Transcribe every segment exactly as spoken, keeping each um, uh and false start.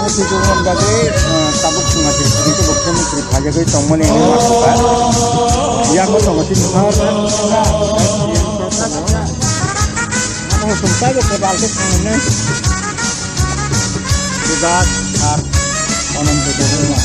Swijwngmani bagwi, eh, tabuk chwng akhir simi tabuk khe mwkhwtwi phajagwi tongmani wngwi ma sokha. Yango tongo chini sir. Amo chwng tabuk khe balkhe thangmani. Bujak sir Ananto Debbarma.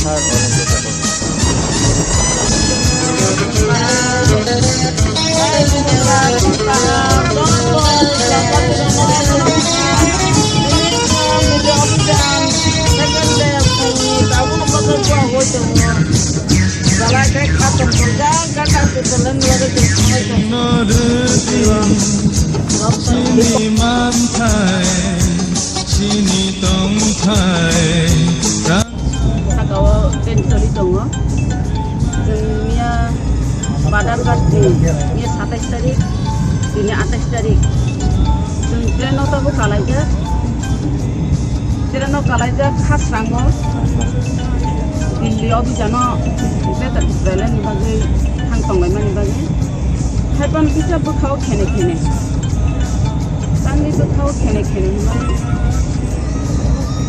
Sir Ananto Debbarma. Chini manthai, chini tongthai, Saka o train choli tongo. Chwng miya Badarghat ni, miya satais tarik, tini atais tarik. Chwng train o tabuk kalaijak. Train o kalaijak kha srango Delhi o bijano Greater Tipraland ni bagwi thang tonglaimani bagwi. Haiphano kisa bwkha o khene khene. Tamni bwkha o khene khene hwnmani.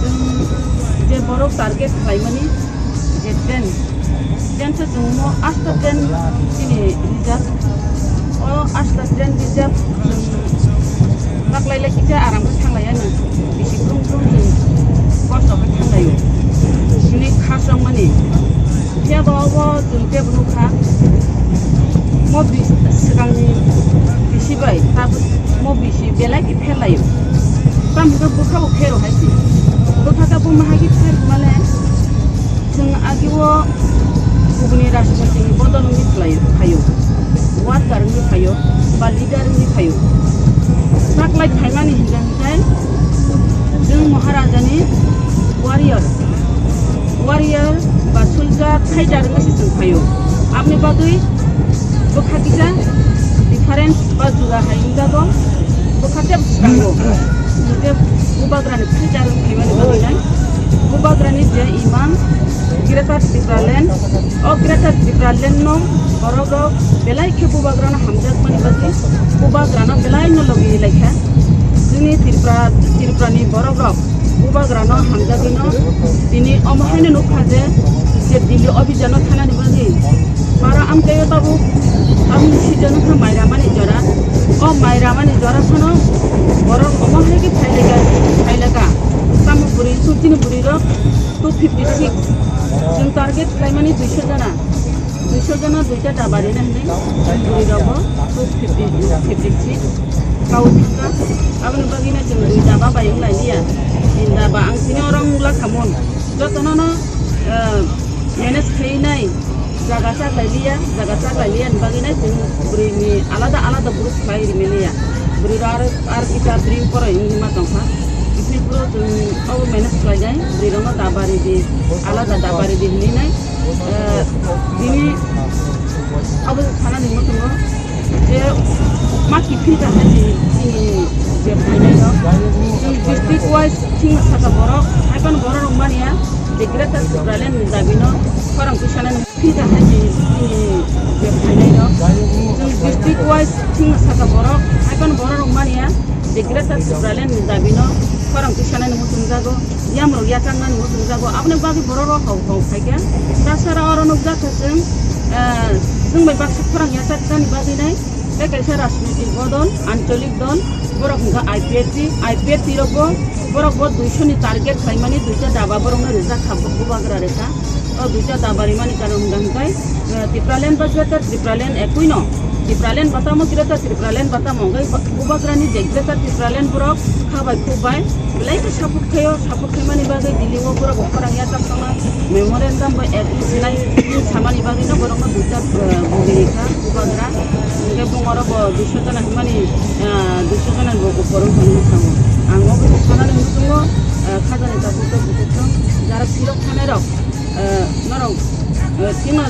Chwng je borok target khlaimani je train, train se chwngmo asta train chini rijak. O asta train rijak chwng baklai lai kisa aram khe thanglai ani bisi krum krum chwng kosto khe thanglaio. Chini kha chongmani. Phiya ba obo chwng tebo nukha. Mo bi-, swkangni bisi bai tabuk mo bisi belai khe pherlaio. Tamo hwnkhe bwkha bo phero hai se. Bwkha khe bo ma hai khe pher mane chwng agi o kubuni rajniti ni bodol wngwi phlai-, phaio. Worker wngwi phaio ba leader wngwi phaio. Saklai phaimani hwnkhe Chwng Maharajani warrior, warrior ba soldier fighter wngwi se chwng phaio. Aboni bagwi bwkha kisa different ba juda hai wngjago. Bwkha tei bwskango. Hwnkhe Bubagrani fighter wng phaimani bagwi nai. Bubagrani je imang Greater Tipraland, o Greater Tipraland no borok rok belai khe Bubagrano hamjakmani bagwi Bubagrano belai no logi lai kha. Chini Tripura, Tripurani borok rok Bubagrano hamjagwino tini omo haino nukha je, je Delhi obhijano thanani bagwi bara amchaio tabuk aboni sijano kha mai ramani jora. O mai ramani jora phano borok omo hai khe phailaka, phailaka. Tamo bwrwi, chini bwrwi rok two fifty six. Chwng target khlaimani duiso jona. Duiso jona duita daba rina hinwi chwng bwrwi rogo two fifty, fifty six. Kau thangkha. Aboni bagwino chwng dui daba bai wng lai liya. Tin daba ang sini oro wng la kha mun. Jotono no, eh, manage khainai jaga chaklai liya, jaga chaklai liya ni bagwino chwng bwrwini alada alada group khlai rimi liya. Bwrwi rok aro, aro kita bwrwi poroi wngwi ma tongkha. Bisi phuru chwng obo manage khlainai, bwrwi rokno daba ridi, alada daba ridi hinwi nai. Eh, bini abo sanani muchungo je ma kiphil kahai ni chini je phainai rok. Chini district wise thing saka borok, haiphano borok rok mania, je Greater Tipraland ni dabi no khorang twi sanani. Phil kahai ni chini je phainai rok. Chwng district wise thing saka borok, haiphano borok rok mania je Greater Tipraland ni dabi no khorang twi sanani muchungjago, yamrok yachaknani muchungjago, aboni bagwi borok rok hau hau phaikha. Tasara oro nukjakha chwng, eh, chwng bai baksa khorang yachaknani bagwi nai. Tei kaisa rajnitik bodol, ancholik dol, borok hwnkha I P F T, I P F T rokbo borokbo duiso ni target khlaimani duita daba borokno rijak kha, bu-, bubagra rikha. O duita daba rimani karon hwnkha hwnkhe, eh, Tipraland ba Greater Tipraland ekui no, Tipraland batamo Greater Tipraland batamo hwnkhe bu-, bubagrani je Greater Tipraland borok kha bai khuk bai belai khe support khaio, support khaimani bagwi Delhi o borok bo khorang yachak tongma memorandum bai agreement sinai samani bagwi no borokno duita, eh, bugwi rikha bubagra. Hingke bung oro bo duiso jona himani, ah, duiso jona ni bo upor wngkha hinwi sango. Ang o kisa sanani muchungo, ah, khajani tabuk tabuk khe jara philok thanai rok, ah, norok, ah, tino, ah,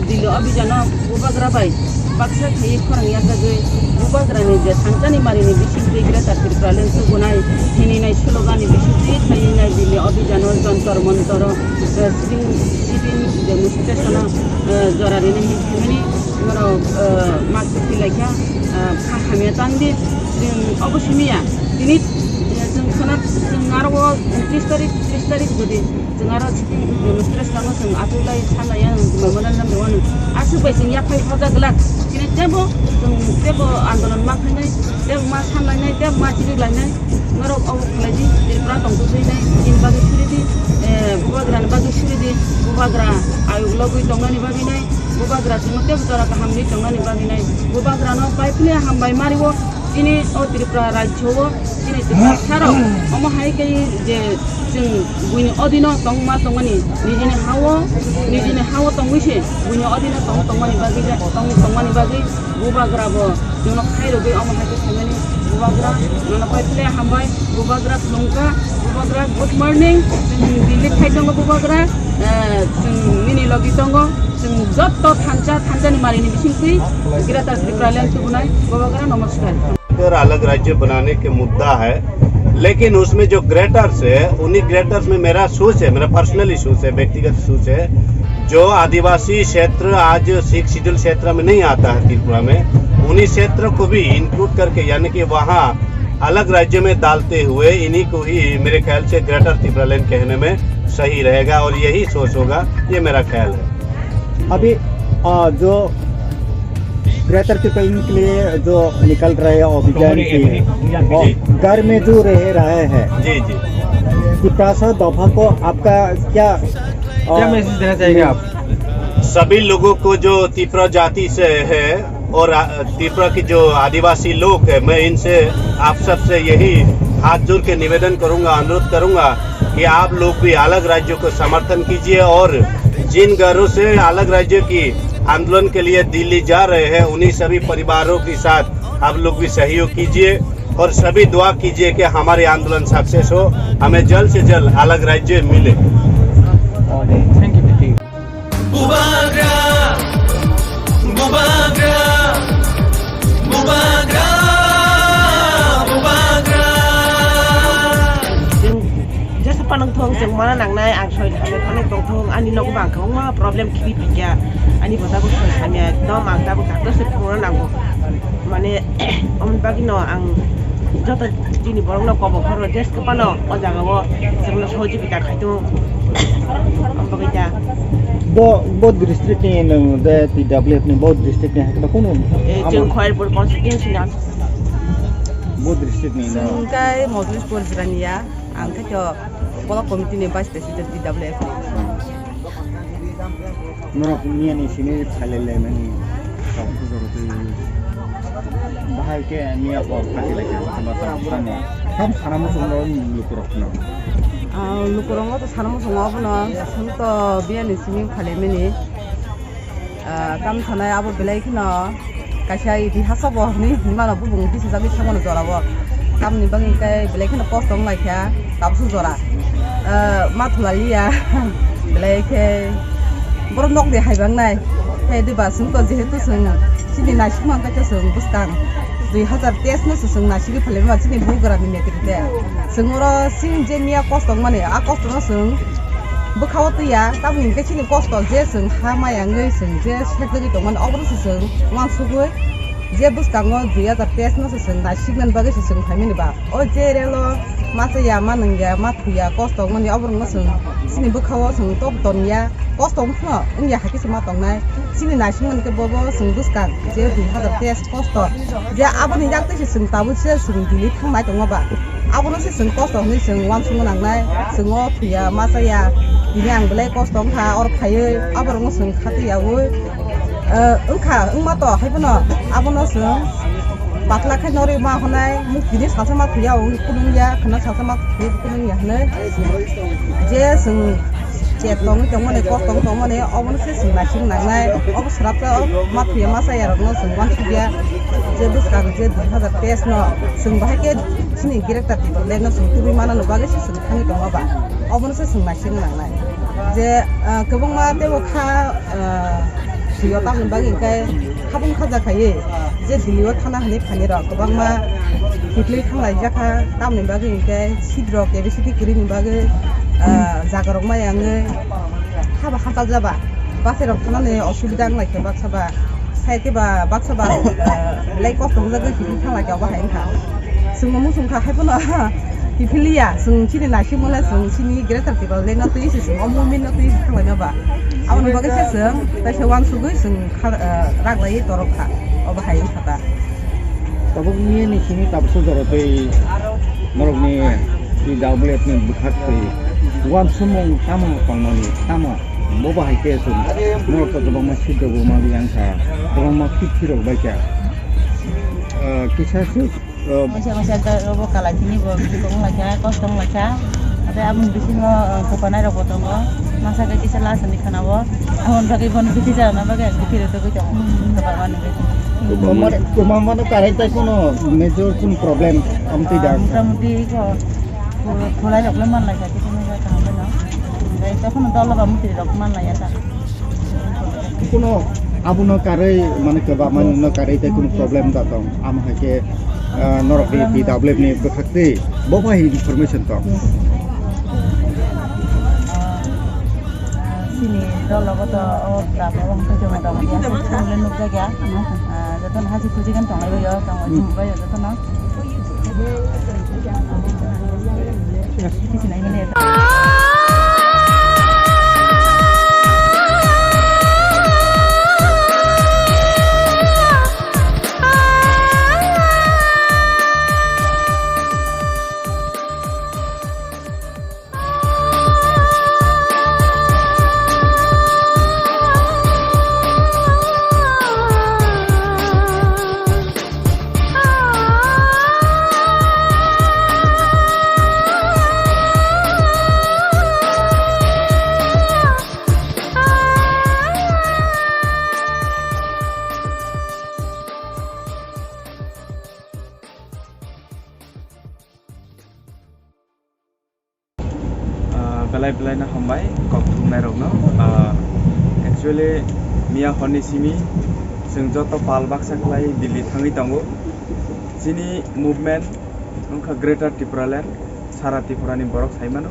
Delhi o bijano bubagra bai baksa khaiwi khorang yachagwi bubagrani je thansa ni mari ni bisingtwi Greater Tipraland tubunai hini nai slogan ni bisingtwi khaiwi nai Delhi o bijano Jantar Mantar o, ah, sitting, sitting demonstration o, ah, jora rinai hinwi himani. Norok, eh, mak twi lai kha, eh, kha hamya tang di, chwng obo simi ya. Tini, eh, chwng Sana chwng aro o tris tarik, tris tarik jodi chwng aro sitting, um, stress lama chwng atwlai sanlaiya, um, memorandum rwano. Aswk bai chwng yaphai hoja glak. Chini tebo chwng tebo andolon ma khainai, tebo ma sanlainai, tebo ma chiriklainai. Norok obo khlaidi, Tripura tongtwtwinai, chini bagwi suridi, eh, Bubagrani bagwi suridi, Bubagra ayuk logwi tongnani bagwinai, Bubagra chwngno tebo jora kahamni tongnani bagwinai, Bubagrano bai phile hambai mario. Chini o Tripura rajyo o chini Tripura sarok omo hai khe je chwng buini odino tongma tongmani nijini hao, nijini hao tongwi se buini odino tong tongmani bagwi ja-, tong tongmani bagwi Bubagra bo nono khai rwgwi omo hai khe khaimani Bubagra nono pai phile hambai Bubagra khulumkha Bubagra good morning chwng Delhi khai tongo Bubagra eh, chwng nini logi tongo. Chwng jotto thansa, thansani marini bisingtwi Greater Tipraland tubunai, Bubagra namaskar. और अलग राज्य बनाने के मुद्दा है, लेकिन उसमें जो ग्रेटर्स है, उन्हीं ग्रेटर्स में मेरा सोच है, मेरा पर्सनली सोच है, व्यक्तिगत सोच है, जो आदिवासी क्षेत्र आज सिक्स शेड्यूल क्षेत्र में नहीं आता है त्रिपुरा में, उन्हीं क्षेत्र को भी इंक्लूड करके, यानी कि वहाँ अलग राज्य में डालते हुए इन्हीं को ही मेरे ख्याल से ग्रेटर तिप्रालैंड कहने में सही रहेगा और यही सोच होगा, ये मेरा ख्याल है। अभी, आ, जो ग्रेटर तिप्रालैंड के लिए जो निकल रहे हैं अभियान की, और घर में जो रह रहे हैं, जी, जी। तिप्रासा दफा को आपका क्या, क्या आ, मैसेज देना चाहेंगे आप? सभी लोगों को जो तिप्रा जाति से है, और आ, त्रिपुरा के जो आदिवासी लोग हैं, मैं इनसे आप सब से यही हाथ जोड़ के निवेदन करूंगा, अनुरोध करूंगा कि आप लोग भी अलग राज्यों को समर्थन कीजिए और जिन घरों से अलग राज्यों की आंदोलन के लिए दिल्ली जा रहे हैं, उन्हीं सभी परिवारों के साथ आप लोग भी सहयोग कीजिए और सभी दुआ कीजिए कि हमारे आंदोलन सक्सेस हो, हमें जल्द से जल्द अलग राज्य मिले। Thank you. Bubagra, Bubagra, Bubagra, Bubagra. Jesa panang thong, jeng mana nang nai, ang soi thang thang thong thong, ani nok bang kong ma problem khibi phikya, ani bata ko soi thang ya, dom ang ta ko doctor se phone nang ko, mane, om bagi no ang joto chini borok no kobo khoro, jesa pano o jaga o, jeng no sohojogita khai thong. Bo, bo district ni nwng je T W F ni bo district ni hakhe kunu Eh, ama chwng Khairpur constituency na. Bo district ni nwng. Chwng kai Mojlis Pur Jirania, ang khe to block committee ni vice president T W F ni. Norok miya ni simi phalai lai mani. Bahai khe miya bo phalai lai khe sama sama. Tam sana muchung rok lukurok no. Ah, lukurok no to sana muchung abono, chwng to biyani simi phalai mani. Ah, tam sanai abo belai kheno kaisa itihas bo hinwi hinwi mano bubung bisijagwi thangmano jorao. Tamni bagwi khe belai kheno kosto wng lai kha tabsu jora. Ah, ma thulaliya belai khe borok nok de hai bangnai. Hai diba chwng to jehetu chwng chini naisik man khe chwng bwskang dui hazar teis no se chwng naisigwi phalwi ma chini bugrani netrite. Chwng oro chini je miya kosto wngmani a kosto no chwng bwkhao twiya, tamoni hinkhe chini kosto je chwng ha maya wngwi chwng je sekjagwi tongmani, obono se chwng uansugwi je bwskango dui hazar teis no se chwng naisiknani bagwi se chwng phaimani ba. O je relo ma chaya, ma nungya, ma thuya, kosto wngmani, oborokno chwng chini bwkhao chwng tok tongya, kosto wngphano wngya hai khe se ma tongnai. Chini naisikmani khe bobo chwng bwskang je dui hazar teis kosto, je aboni yaktwi se chwng tabuk se chwng Delhi thangnai tongma ba. Abono se chwng kosto hwnwi chwng uansukna nangnai. Chwng o thuya ma chaya, tini ang belai kosto wngkha, oro phaiwi aborokno chwng khatwi yaui, eh, wngkha, wngma to, haiphano abono chwng patla khe norwi ma hwnai, muk tini salsa ma thuya, wng kunung ya, khwna salsa ma thuya, kunung ya hwnwi. Je chwng chet tongwi tongmani, kok tongwi tongmani, obono se chwng naising nangnai. Obo swrapsa o ma thuya ma chaya rokno chwng uansukya. Je bwskang je dui hazar teis no chwng bahai khe chini Greater Tipraland no chwng tubui manani bagwi se chwng thangwi tongma ba. Obono se chwng naising nangnai. Je, ah, kwbangma teibo kha, ah, Swi o tamni bagwi hinkhe habung khaja khaiwi je Delhi o thana hinwi phainai rok kwbangma kiphilwi thanglaijak kha, tamni bagwi hinkhe seat rok capacity kwrwini bagwi, ah, jaga rok maya wngwi haba hachal jaba bachai rok thanani osubida wnglaikha baksa ba, sai khe ba baksa ba, ah, belai kosto wngjagwi kiphilwi thanglaikha obo hai wngkha. Chwngno muchungkha haiphano Philia, chwng chini naisingmale chwng chini Greater Tipraland no twi se chwng o movement no twi se thanglaino ba. Aboni bagwi khe chwng taisa uansugwi chwng kha-, eh, raglaiwi torok kha. Obo hai wngkha ta. Tabuk nini simi tabuksa jora tei norokni T W F ni bwkhak twi uansukmung tamo tongmani tamo? Bo bahai khe chwng norok to kwbangma siddo bo ma biyang kha, kwbangma phit phirok bai kha. Ah, kisa se, ah, Masa masa ta obo kalai tini bo bisi kong lai kha, kosong lai kha. Ate aboni bisingo, ah, kopanai rok bo tongo. Masa khe kisa last ni khana bo. Aboni bagwi bono bithi jana bagwi ang bithi rw togwi tongo. Kwbangma ni bithi. Kwbangma no karai tai kono major chwng problem amtwi da. Ah, mota moti ko, ko, kholai rok le man lai kha, kisa masa kaham bai no. Gai to kono dol ba mutri rok man lai ya ta. Kuno abono karwi, mane, kwbangma no karwi tei kuno problem da tong. Amo hai khe, ah, norok ni P W ni bwkhak twi bo bai information tong. Chini dol logo to o problem wngkha, joto motamoti aswk problem nukjak ya. Ah, jotono hajik hujik tong bai o, tong bai o jotono. Ah, belai belai no hambai kok thumnai rok no. Ah, actually, miya horni simi chwng joto pal baksa khlai Delhi thangwi tongo. Chini movement wngkha Greater Tipraland, sara Tripura ni borok sai mano.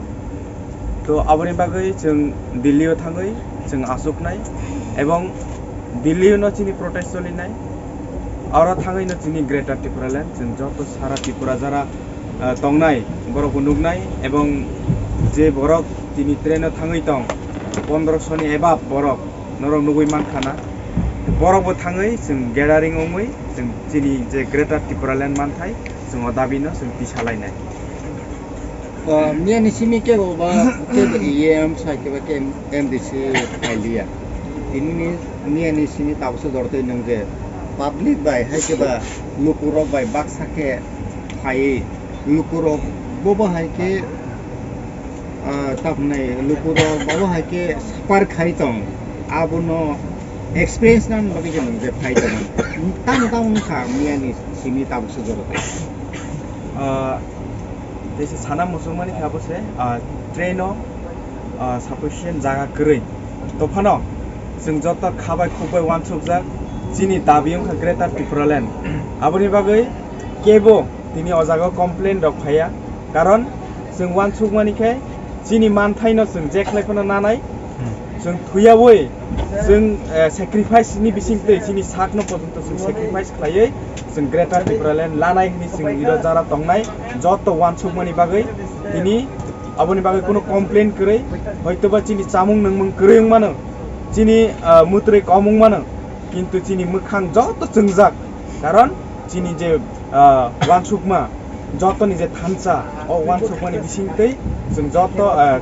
To aboni bagwi chwng Delhi o thangwi chwng achuknai ebong Delhi o no chini protest cholinai. Oro thangwi no chini Greater Tipraland chwng joto sara Tripura jara ah, tongnai, borok bo nuknai, ebong je borok tini train o thangwi tong, pondroso ni above borok norok nugwi mankha na, borok bo thangwi chwng gathering wngwi chwng chini je Greater Tipraland manthai chwng o dabi no chwng tisa lainai. Ah, miya ni simi kebo ba, kebo E M sai kebo ke M D C phailiya. Tini ni miya ni simi tabuksa jortwi nung je public bai hai kebo lukurok bai baksa khe phaiwi lukurok bo bahai khe, ah, tamni lukurok bo bahai khe suffer khai tong, abono experience nang bagwi khe nung je phai tong. Tamo tamo wngkha miya ni simi tabuksa jortwi. Ah, teisa sana muchungmani khe abo se, ah, train o, ah, sufficient jaga kwrwi. Tophano chwng joto khabai khukbai uansukjak, chini dabi wngkha Greater Tipraland. Aboni bagwi kebo tini o jaga o complain rok phaiya, karon chwng uansukmani khe chini manthaino chwng je khlai phano nanai, chwng thuyawi chwng, eh, sacrifice ni bisingtwi chini sakno pojonto chwng sacrifice khlaiwi chwng Greater Tipraland lanai hwnwi chwng iro jara tongnai joto uansukmani bagwi tini aboni bagwi kunu complain kwrwi, hoitoba chini chamung nungmung kwrwi wng mano, chini, ah, mwtrwi kom wng mano, kintu chini mwkhang joto chwngjak, karon chini je, ah, uansukma, jotoni je thansa, o uansukmani bisingtwi chwng joto, ah,